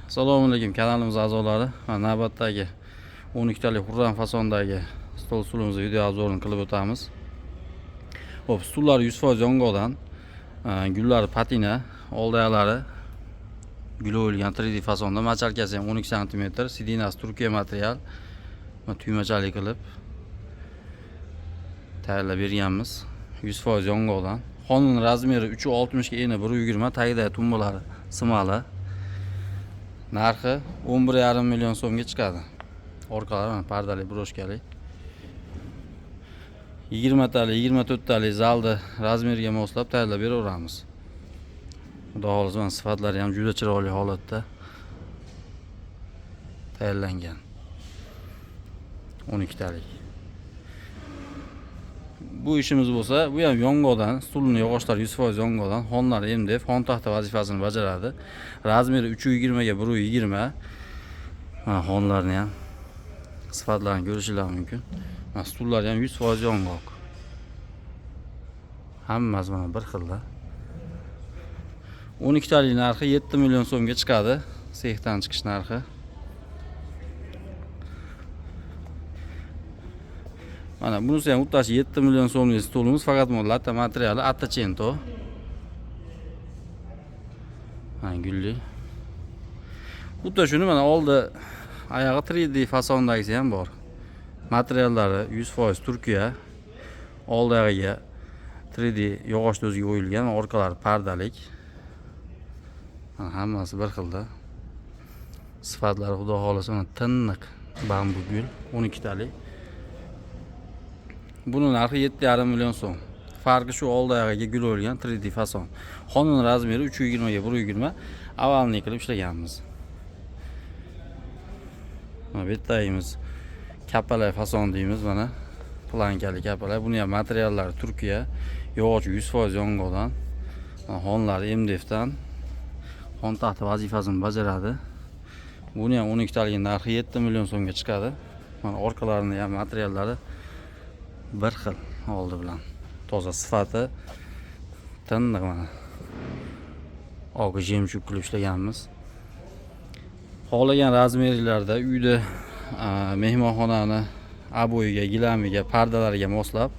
Assalomu alaykum, kanalimiz a'zolari. Mana navbatdagi 12 talik Hurram fasondagi stol stulimizni video обзор ini qilib o'tamiz. Xo'p, stullar 100% yong'oqdan, gullari patina, oldayalari gul o'yilgan 3D fasonda, мочалка si ham 12 sm, сиденья si Turkiya material. Mana tuymachali qilib tayyorlab berganmiz. 100% yong'oqdan. Xonaning размер i 3.60 ga eni 1.20, tagida tumbalari simali. Narxi 11,5 million so'mga chiqadi. Orqalari mana pardali, брошка li. 20 talik, 24 talik zalni размер iga moslab tayyorlab beraveramiz. Xudo xohlasa, mana sifatlari ham juda chiroyli holatda tayyorlangan. 12 talik. Bu ishimiz bo'lsa, bu ham yong'oqdan, stulni yog'ochlari 100% yong'oqdan, xonlari MDF, xon taxta vazifasini bajaradi. Размер i 3.20 ga 1.20. Mana xonlarni ham sifatlarini ko'rishinglar mumkin. Mana stullar ham 100% yong'oq. Hammasi mana bir xilda. 12 talik narxi 7 million so'mga chiqadi. Sexdan chiqish narxi. Mana bunisi ham xuddi 7 million so'mlik stulimiz, faqat bu latta materiali Attacento. Mana gulli. Xuddi shuni mana oldi oyog'i 3D fasondagisi ham bor. Materiallari 100% Turkiya. Oldi oyog'iga 3D yog'ochni o'ziga o'yilgan, orqalari pardalik. Mana hammasi bir xilda. Sifatlari, xudo xohlasa, mana tiniq bambu gul 12 talik. Buni narxi 7,5 million so'm. Farqi shu, oldi oyog'iga gul o'yilgan 3D fason. Xonaning размер i 3.20 ga 1.20, овальный qilib ishlaganmiz. Mana bu yerdagimiz kapalak fason deymiz, mana планка li kapalak. Buni ham materiallari Turkiya, yog'och 100% yong'oqdan. Mana xonlari MDFdan. Xon taxta vazifasini bajaradi. Buni ham 12 talik narxi 7 million so'mga chiqadi. Mana orqalarini ham materiallari bir xil oldi bilan. Toza, sifati tiniq mana. Oq жемчуг qilib ishlaganmiz. Xohlagan размер larda uyda mehmonxonani обои ga, gilamiga, pardalariga moslab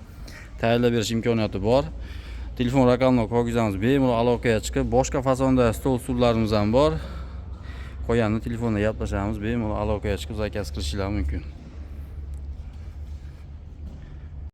tayyorlab berish imkoniyati bor. Telefon raqamini qo'ygizamiz, bemalol aloqaga chiqib, boshqa fasonda stol stullarimiz ham bor. Qolganini telefonda gaplashamiz, bemalol aloqaga chiqib zakaz qilishinglar mumkin.